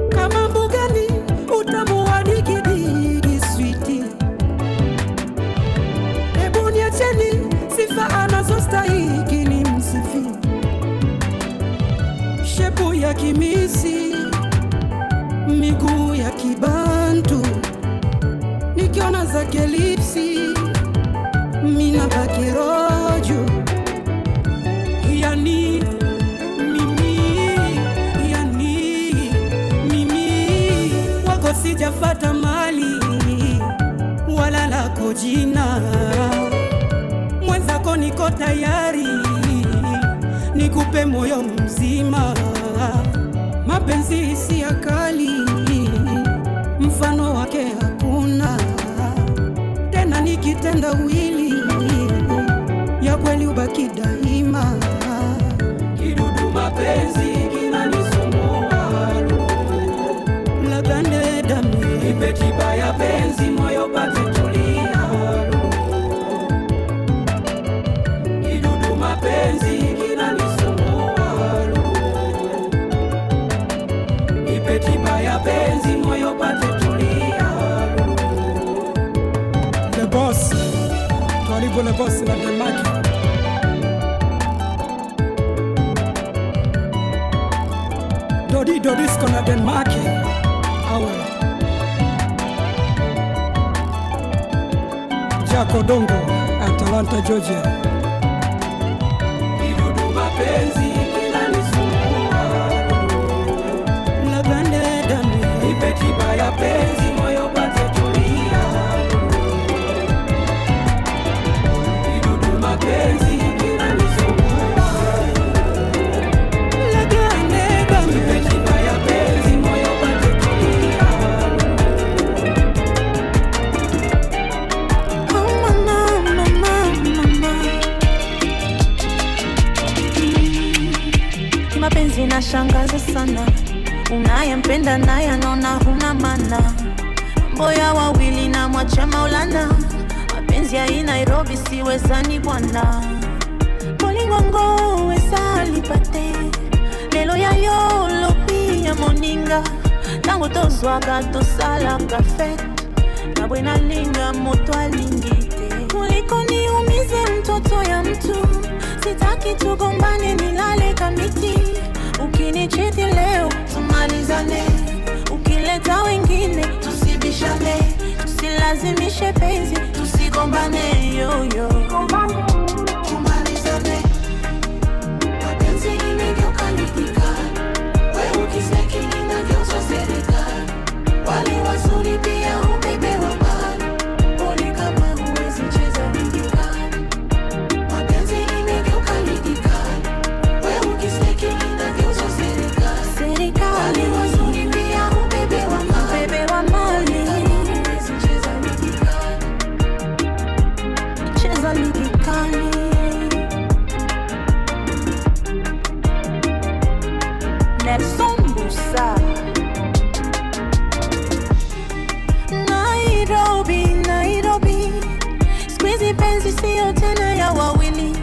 kama mbugani utamu wa digidigi switi. Hebu niacheni sifa anazostahiki ni msifi, shepu ya kimisi, miguu ya kibantu, nikiona zake lipsi mina baki roju, yani mimi, yani mimi wako sijafata mali wala lako jina, mwenzako niko tayari nikupe moyo mzima, mapenzi si kali, mfano wake hakuna tena, nikitenda wili ya kweli ubaki daima. Kidudu mapenzi kinanisumbua, la grande dame, nipe tiba ya penzi moyo pate tulia. Nipe tiba ya penzi moyo pate tulia. Le boss, Twalibo le boss na Denmark. Dodi Dodisco na Denmark. Awe. Jaco Dongo, Atlanta, Georgia. Kidudu mapenzi kinanisumbua. La grande dame. Nipe tiba ya penzi moyo pate tulia. Kidudu mapenzi kinanisumbua. La grande dame. Nipe tiba ya penzi moyo pate tulia. Oh mama, mama, mama. Mapenzi nashangaza sana, unayempenda naye anaona huna maana. Mboya wawili na mwacha Maulana, mapenzi ya hii Nairobi siwezani bwana. Bolingongo esalipate lelo ya yo lobi ya moninga, ntango tozwaka tosalaka fete nabwe nalinga moto alingi te kuliko niumize mtoto ya mtu sitaki tugombane nilale kamiti ukinichiti leo tumalizane ukileta wengine tusibishane tusilazimishe penzi tusigombane yoyo Tumalizane. Mapenzi imegeuka ligi kali. We ukiseki inageuzwa serikali. Wale wazuri pia hubebewa mbali. Pole kama huwezi cheza ligi kali. Mapenzi imegeuka ligi kali. We ukiseki inageuzwa serikali. Serikali. Wale wazuri pia hubebewa mbali. Hubebewa mbali. Pole kama huwezi cheza ligi kali. Cheza ligi kali. Nelson Busa. Nairobi, Nairobi, squeezy penzi siyo tena ya wawili,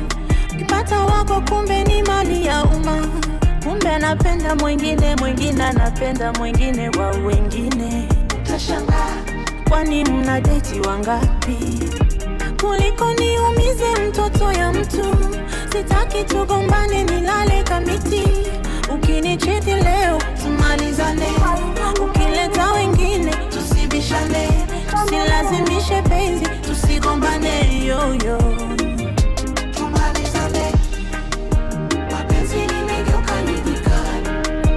ukipata wako kumbe ni mali ya umma, kumbe anapenda mwingine, mwingine anapenda mwingine wa wengine. Utashangaa. Kwani mna deti wangapi? Kuliko niumize mtoto ya mtu, sitaki tugombane, nilale kamiti. Ukinichiti leo tumalizane, ukileta wengine tusibishane, tusilazimishe penzi, tusigombane yoyo. Tumalizane. Mapenzi imegeuka ligi kali.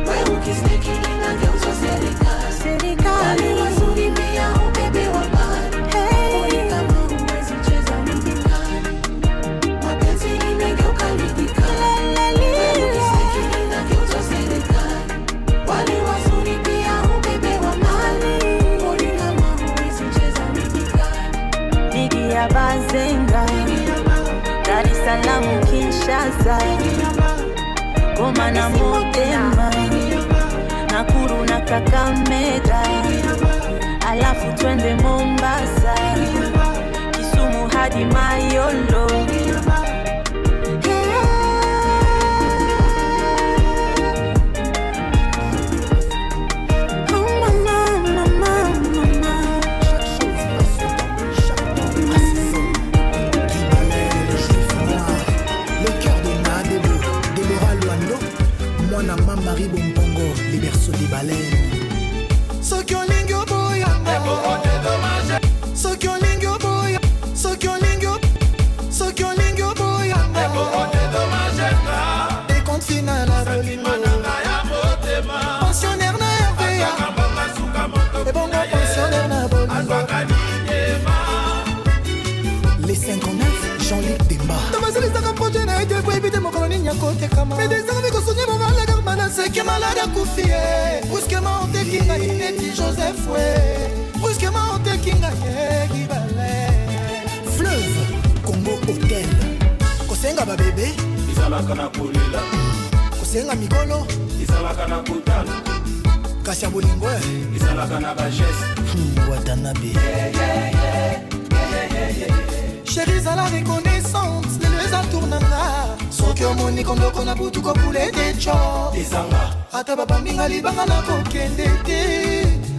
We ukiseki inageuzwa serikali. Serikali. Wale wazuri pia hubebewa mbali. Hey. Pole kama huwezi cheza ligi kali. Mapenzi imegeuka ligi kali. We ukiseki inageuzwa serikali. Wale wazuri pia hubebewa mbali. Pole kama huwezi cheza ligi kali. Ligi ya Bazenga, Dar es Salaam, Kinshasa, Goma na Motema, Nakuru na Kakamega, alafu twende Mombasa, Kisumu hadi Mayolo. Oh, mama, mama, mama. Le cœur de Nadebo, Deborah Luando, mwana Marie Bompongo, les berceaux des baleines. Soki olingi oboyanga, soki olingi oboya, soki olingi soki olingi oboyanga, decompte final ya bolingo, pensionnaire na RVA, ebongo pensionnaire na bolingo. Les 59, Jean-Luc Demba. Tobasilisaka projet na ete po yebi te mokolo nini akotekama medesaka mikosonie mobalaka naseke malade akufi ye brusquement oteki ngai neti Joseph we, brusquement oteki ngai ye kibale. Fleuve, Congo Hotel. Kosenga babebe, Ezalaka na kolela. Kosenga mikolo, Ezalaka na kotala. Kasi ya bolingo eh. Ezalaka na bageste. Watanabe. Chéri, zala reconnaissante, lelo eza tour na nga. Soki omoni kondoko na butu kopula ete co Ezanga. Ata babambinga libanga nakokende te,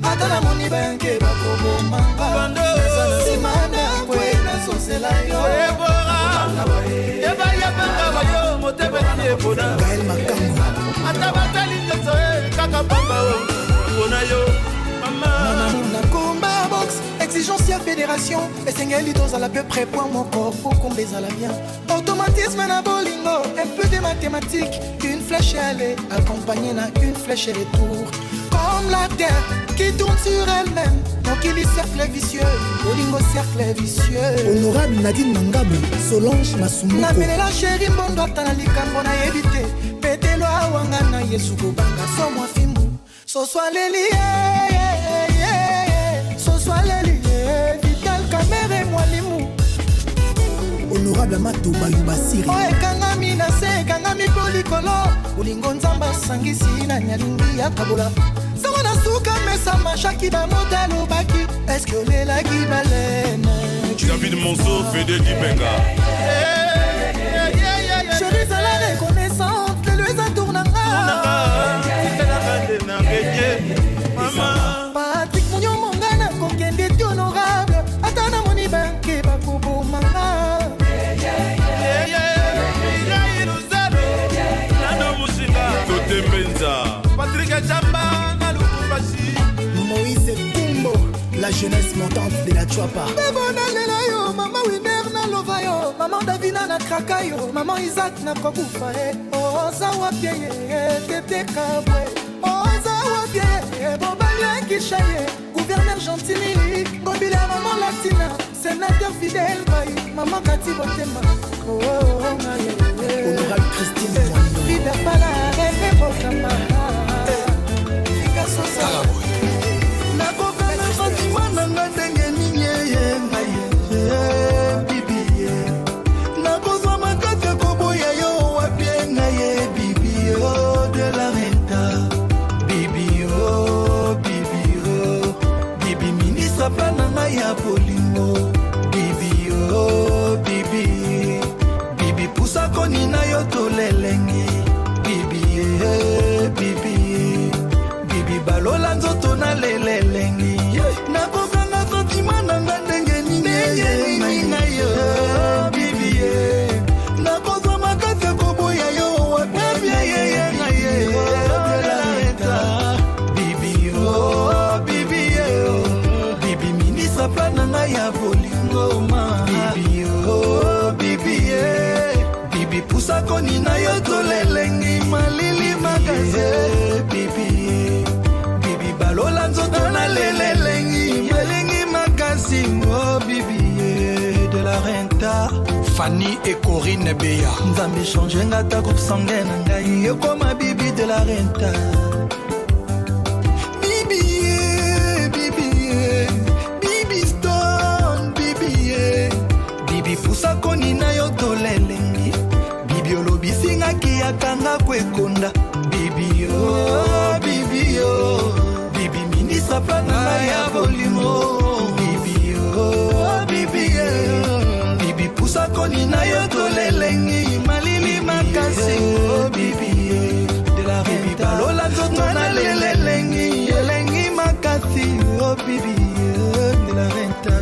ata namoni bayanke bakobomanga. Naza nsima ndakwe, nazozela yo. Ebayebanga bayo motema esi epona. Ata batali nyonso e kaka pamba o mpona yo mama. Na combat box, exigence ya fédération esengeli tozala peu près point moko po komba ezala bien. Automatisme na bolingo, un peu de mathématiques, une flèche aller accompagnée na une flèche retour, comme la terre qui tourne sur elle-même. Mokili cercle vicieux, bolingo cercle vicieux. Honorable Nadine Mangabu, Solange Masumbuko. Namelela chéri mbondo, ata na likambo nayebi te. Petelo awanga na Yesu kobanga somwa fimbu. Soswaleli soswaleli Vital Kamere mwalimu. Honorable Amato Bayubasiri. Oyo ekangami na se, ekangami mpo likolo. Bolingo Nzambe asangisi, nani alingi ya kabola? Sango na suka mesa mashaki bamoto alobaki eske olelaki balene. David Monso, Fede Dibenga. Chéri, zala reconnaissante, lelo eza tour na nga. Patrik Munyomonga, nakokende ti honorable, ata namoni banke bakobomanga. Totembenza Patrik Jamba na Lubumbashi. Moïse Kumbo, la jeunesse montante de la Chuapa. Bebo nalela yo, mama Winer nalova yo, mama Davina nakraka yo, mama Isak nakokufa ye. Oza wapie ye tete kabwe, oza wapie ye bobali akisha ye, gouverneur Gentili Ngobila, mama Latina, sénateur Fidèle Bai, mama Kati Botema. Honorable Christine. Frida Pala, Rene Bokama. Nakokana fatima na nga ndenge nini eye ngai ye bibi ye? Nakozwa makasi ya koboya yo wapi ye ngai ye bibi yo de la renta? Bibi yo, bibi yo, bibi ministre pa na ngai ya bolingo. Bibi yo, bibi, bibi pusakoni na yo tolelengi. Bibi ye, bibi, bibi balola nzoto nalelelengi. Nakokanga santima na nga ndenge nini nini ngai yo bibi ye? Nakozwa makasi ya koboya yo wapi ye ngai ye de la renta? Bibi yo, bibi ye, bibi ministre pa na ngai ya bolingo ma. Bibi yo, bibi ye, bibi pusakoni na yo tolelengi malili makasi. Bibi, bibi balola nzoto nalelelengi malingi makasi o bibi ye de la renta. Fanny et Corinne Beya. Nzambe change nga ta groupe sanguin na ngai ekoma bibi de la renta. Bibi ye, bibi ye, bibi stone, bibi ye, bibi pusakoni na yo tolelengi. Bibi olobisingaki akanga kwekonda. Bibi yo, bibi yo, bibi ministre pa na ngai ya bolingo. Bibi yo, bibi ye, bibi pusakoni na yo tolelengi malili makasi o bibi ye de la bibi balola nzoto nalelelengi elengi makasi o bibi ye de la renta.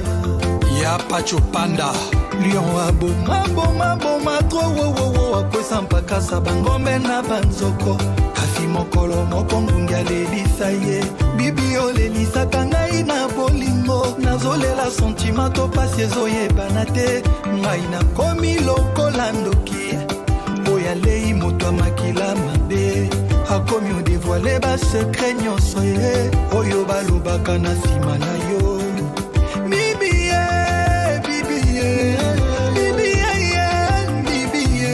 Ya Pacho Panda. Lion aboma boma boma tro wowowo, akwesa mpakasa bangombe na banzoko. Kasi mokolo moko ngungi alelisa ye. Bibi olelisaka ngai na bolingo, nazolela sentiment to pasi ezoyebana te. Ngai nakomi lokola ndoki oyo alei moto ya makila mabe, akomi odévoiler basecrets nyonso ye oyo balobaka na nsima na yo. Bibi ye, bibi ye, bibi ye ye, bibi ye,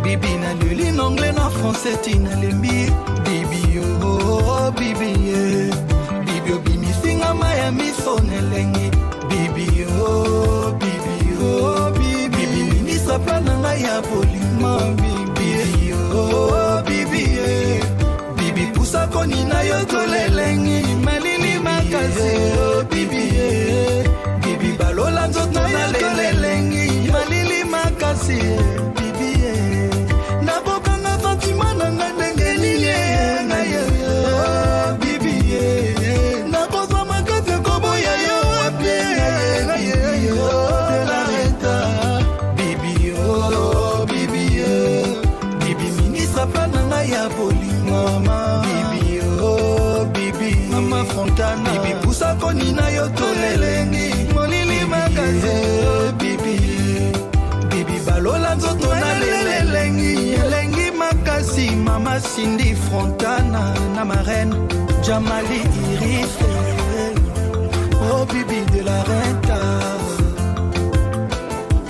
bibi naleli na anglais na français tina lembi. Bibi yo, bibi ye, bibi obimisinga mai ya miso na elengi. Bibi yo, bibi yo, bibi ministre pla na ngai ya bolingo. Bibi yo, bibi ye, bibi pusakoni na yo tolelengi malili makasi o bibi ye, bibi balola nzoto nalelelengi malili makasi. Bibi ye, nakokanga sentiment na nga ndenge nini? Koni na yo tolelengi molili makasi bibi bibi balola nzoto na lelelengi elengi makasi mama Cindy Frontana na marraine Jamali Iris, oh bibi de la renta.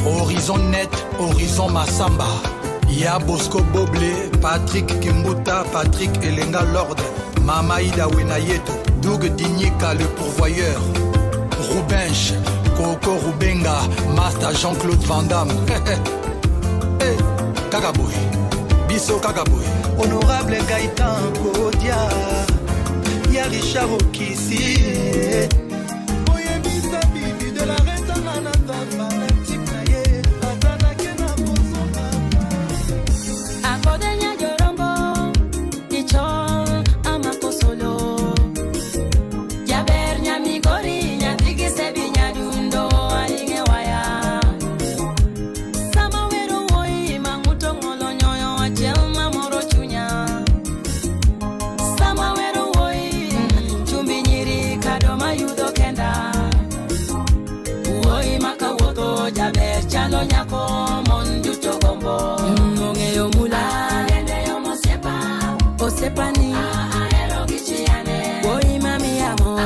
Horizon Net, Horizon Massamba, Ya Bosco Boble, Patrick Kimbuta, Patrick Elenga Lord, Mama Ida Wenayeto, Doug Dinika le pourvoyeur, Rubench, Coco Rubenga, Master Jean-Claude Van Damme. Hey, Kakaboy, Biso Kakaboy. Honorable Gaëtan Kodia, ya Richard Okisi. Oyebisa bibi de la renta na naza fanatique na ye azalaki na kozonga. Akodenya jorombo icho amakosolo Jaber nyamigori nyathigi sebi nyadundo alinge waya Sama wero wuoyi mang'uto ng'olo nyoyo achiel mamoro chunya Sama wero wuoyi chumbi nyiri kado mayudo kenda Wuoyi makawuotho jaber chalo nyako mon duto gombo Ong'eyo mula Osiepani Wuoyi mamiya mor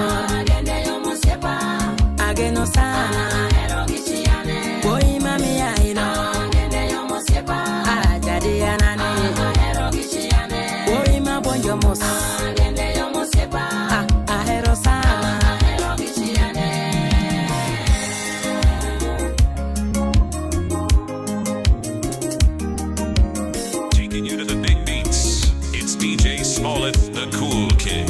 Ageno sana Wuoyi mamiya ilo Ajadianani Wuoyi mabuonjo mos Ah, ahero sana. Taking you to the big beats. It's DJ Smollett, the Cool King.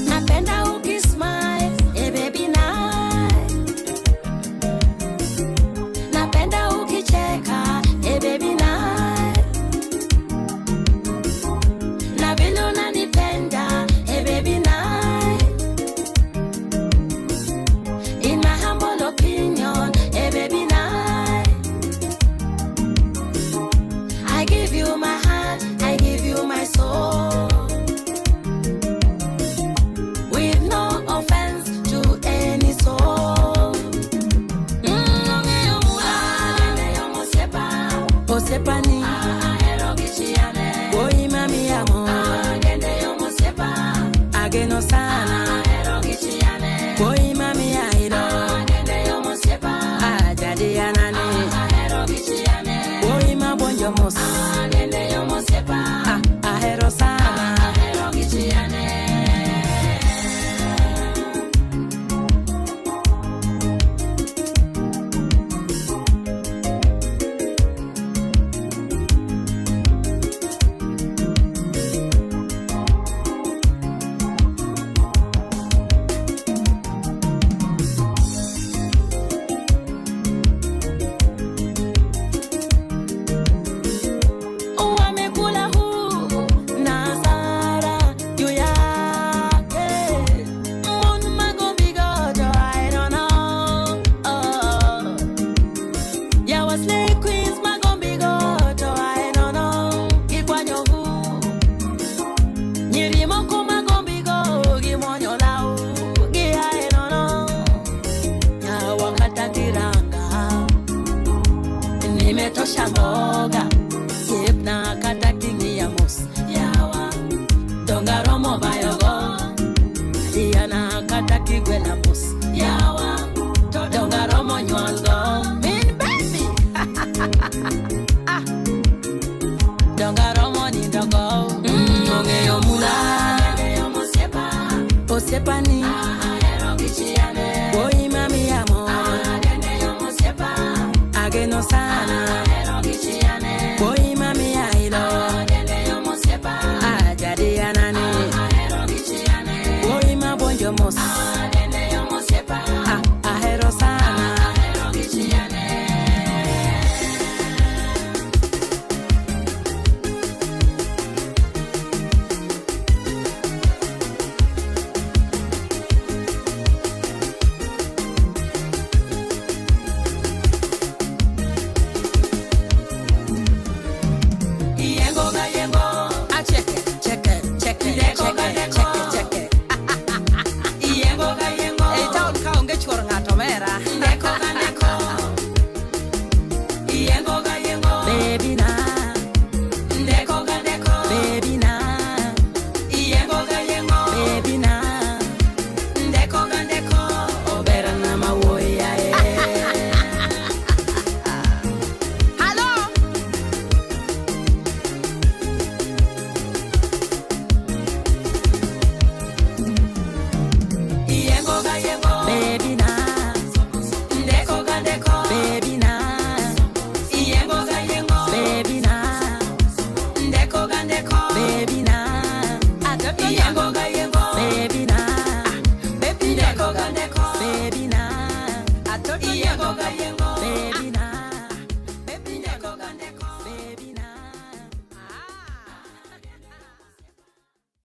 Napenda ukismile, eh baby nice. Napenda ukicheka, eh baby nice. Na vile unanipenda, eh baby nice. In my humble opinion, eh baby nice. I give you my heart, I give you my soul. With no offense to any soul. Ong'eyo mula, Osiepani, wuoyi mamiya mor, ageno sana, wuoyi mamiya ilo, ajadianani, wuoyi mabuonjo mos, Ah, ahero sana. Wamekula huu na hasara juu yake. Mon magombi godo, I don't know. Oh. Yawa slay queens magombi godo, I don't know. Gikwanyo huu. Nyiri moko magombi go, gimonyo lau, gi I don't know. Yawa kata kiranga. Nimetosha mboga siepna kata king'iya mos yawa donga romo bayogo diana kata kigwela mos yawa to donga romo nyuolgo min baby ah. Donga romo nindogo ong'eyo mula osiepani.